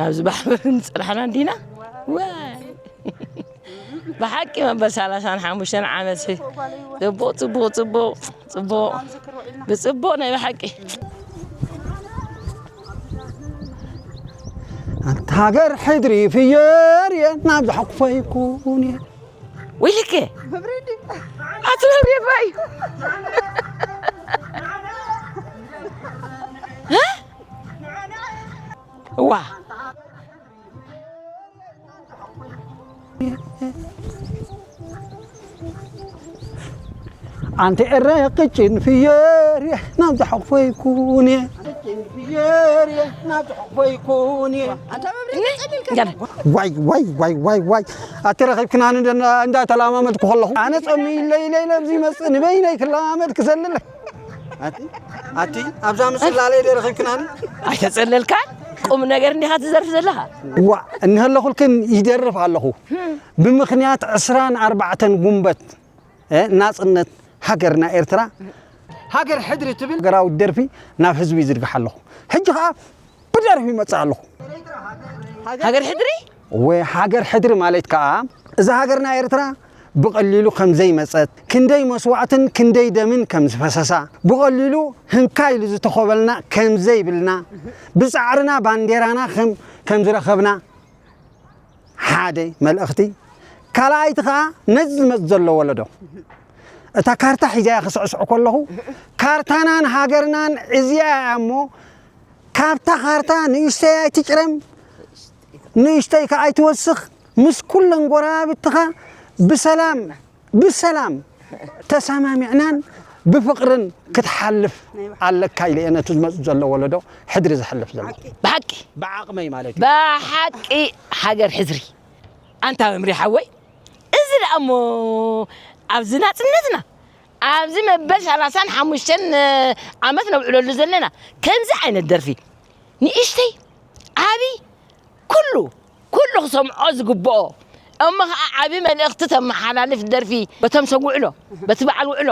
ኣብዚ ባሕብር ንፅናሕና እንዲና። ዋይ፣ ብሓቂ መበል ሰላሳን ሓሙሽተን ዓመት። ፅቡቕ፣ ፅቡቕ፣ ፅቡቕ፣ ፅቡቕ። ብፅቡቕ ናይ ብሓቂ። ኣንቲ ሃገር ሕድሪ ፍየር እየ ናብ ዝሓቁፈ ይኩን እየ። ወይልከ ኣትነብሪ ባይ። እዋ፣ ኣንቲ ኤረ ቅጭን ፍየር እየ ናብ ዝሓቁፈ ይኩን እየ። ቅጭን ፍየር እየ ናብ ዝሓቁፈ ይኩን እየ። ዋይ ዋይ ዋይ ዋይ ዋይ። ኣቲ ረኺብክናኒ እንዳ- እንዳተላማመድኩ ከለኹ ኣነ ጸሚለይ ኢለ ኢለ ኣብዚ ይመጽእ ንበይነይ ክላመድ ክዘልለ። ኣቲ ኣቲ ኣብዛ ምስላለይ ዶ ረኺብክናኒ? ኣይተጸለልካን? ቁም ነገር እንዲኻ ትዘርፍ ዘለኻ። ዋ፣ እንሀለኹልክን ይደርፍ ኣለኹ። ብምኽንያት ዕስራን ኣርባዕተን ጉንበት፣ እ፣ ናጽነት ሃገርና ኤርትራ፣ ሃገር ሕድሪ ትብል ሃገራዊት ደርፊ ናብ ህዝቢ ይዝርግሕ ኣለኹ። ሕጂ ኸኣ ብደርፊ ይመጽእ ኣለኹ። ሃገር ሕድሪ? ወይ ሃገር ሕድሪ ማለት ከኣ እዛ ሃገርና ኤርትራ ብቐሊሉ ከም ዘይመጸት፣ ክንደይ መስዋእትን ክንደይ ደምን ከም ዝፈሰሳ፣ ብቐሊሉ ህንካ ኢሉ ዝተኾበልና ከም ዘይብልና፣ ብጻዕርና ባንዴራና ከም ከም ዝረኸብና ሓደ መልእኽቲ። ካልኣይቲ ከኣ ነዚ ዝመጽእ ዘሎ ወለዶ እታ ካርታ ሒዛያ ክስዕስዕ ከለኹ ካርታናን ሃገርናን እዚኣ እያ እሞ ካብታ ካርታ ንእሽተይ ኣይትጭረም፣ ንእሽተይ ከኣ ኣይትወስኽ፣ ምስ ኩለን ጎረባብትኻ ብሰላም ብሰላም ተሰማሚዕናን ብፍቕርን ክትሓልፍ ኣለካ ኢለ እየ ነቲ ዝመጽእ ዘሎ ወለዶ ሕድሪ ዘሕልፍ ዘሎ። ብሓቂ ብዓቕመይ ማለት እዩ። ብሓቂ ሃገር ሕድሪ። ኣንታ መምሪ ሓወይ፣ እዚ ደኣ እሞ ኣብዚ ናጽነትና ኣብዚ መበል ሰላሳን ሓሙሽተን ዓመት ነብዕለሉ ዘለና ከምዚ ዓይነት ደርፊ ንእሽተይ ዓቢ ኩሉ ኩሉ ክሰምዖ ዝግብኦ እሞ ኸዓ ዓቢ መልእኽቲ ተመሓላልፍ ደርፊ በቶም ሰብ ውዕሎ በቲ በዓል ውዕሎ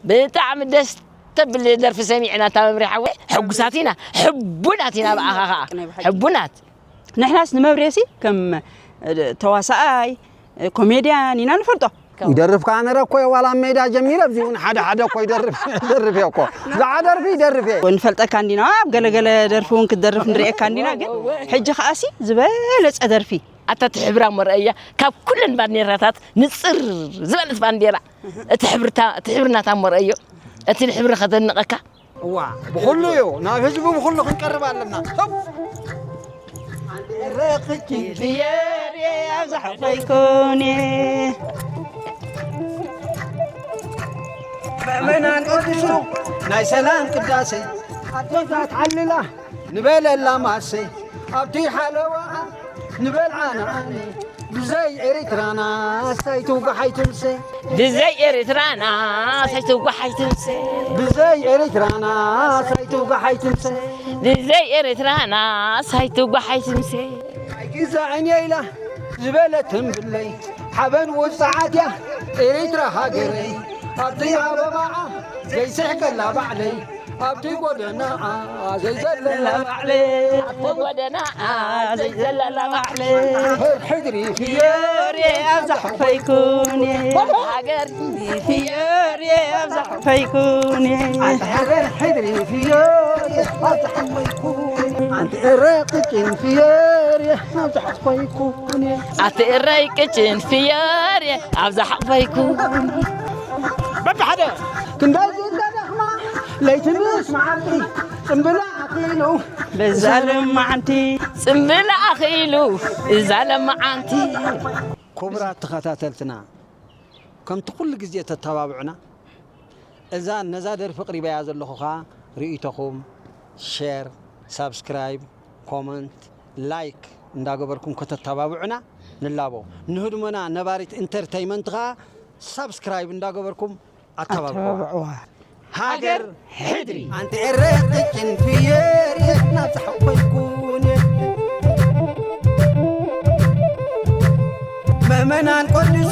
ብጣዕሚ ደስ ተብል ደርፊ ሰሚዕና እታ መምሪ ሓወይ ሕጉሳት ኢና ሕቡናት ኢና ብኣኻ ኸዓ ሕቡናት ንሕናስ ንመብሬሲ ከም ተዋሳኣይ ኮሜድያን ኢና ንፈልጦ ይደርፍ ከዓ ነረ እኮ ዋላ ሜዳ ጀሚረ ኣብዚ እውን ሓደ ሓደ እኮ ይደርፍ ይደርፍ እኮ ዝዓ ደርፊ ይደርፍ እየ ንፈልጠካ እንዲና ኣብ ገለገለ ደርፊ እውን ክትደርፍ ንርእየካ እንዲና ግን ሕጂ ከዓሲ ዝበለፀ ደርፊ ኣታ ትሕብራ እሞ ረእያ ካብ ኩለን ባንዴራታት ንፅር ዝበለት ባንዴራ እቲ ሕብርታ እቲ ሕብርናታ እሞ ረእዮ እቲ ሕብሪ ከደንቀካ እዋ ብኹሉ እዩ ናብ ህዝቡ ብኹሉ ክንቀርብ ኣለና ረኽኪ ፍየሬ ኣብዛሕ ኮይኮኔ ምእመናን ቅዱሱ ናይ ሰላም ቅዳሴ ኣቶታት ዓልላ ንበለላ ማሰ ኣብቲ ሓለዋ ንበልዓና ኣነ ብዘይ ኤሪትራና ሳይትውጋሕ ኣይትምሰ ብዘይ ኤሪትራና ሳይትውጋሕ ኣይትምሰ ብዘይ ኤሪትራና ሳይትውጋሕ ኣይትምሰ ብዘይ ኤሪትራና ሳይትውጋሕ ኣይትምሰ ኣይግዛዕን እየ ኢላ ዝበለት ትንብለይ ሓበን ውፅዓት እያ ኤሪትራ ሃገረይ ኣብቲ ኣበባዓ ዘይስሕቀላ ባዕለይ ኣብቲ ጎደናኣ ዘይዘለላ ባዕለይ ኣብቲ ጎደናኣ ዘይዘለላ ባዕለይ ሕድሪ ፍዮሬ ኣብዛ ሓፈይኩኔ ሃገር ፍዮሬ ኣብዛ ሓፈይኩኔ ሕድሪ ፍዮሬ ኣብዛ ሓፈይኩኔ ኣንቲ እረ ቅጭን ፍዮሬ ኣብዛ ሓፈይኩኔ ኣቲ እረይ ቅጭን ፍዮሬ ኣብዛ ሓፈይኩ በብሓደ ክንደይ ዝደደኽማ ለይቲ ምስ መዓልቲ ጽምብላ ኣኺሉ በዛ ለመዓንቲ ጽምብላ ኣኺሉ እዛ ለመዓንቲ ክቡራት ተኸታተልትና ከምቲ ኩሉ ግዜ ተተባብዑና እዛ ነዛ ደርፊ ኣቕሪበያ ዘለኹ ኸዓ ርእይቶኹም ሼር ሳብስክራይብ ኮመንት ላይክ እንዳገበርኩም ከተተባብዑና ንላቦ ንህድሞና ነባሪት ኢንተርተይመንት ኸዓ ሳብስክራይብ እንዳገበርኩም ኣተባብዕዋ ሃገር ሕድሪ ኣንቲ ኤረ ቅጭን ፍየር ናብዛ ሓቆይኩን ምእመናን ቆዲሱ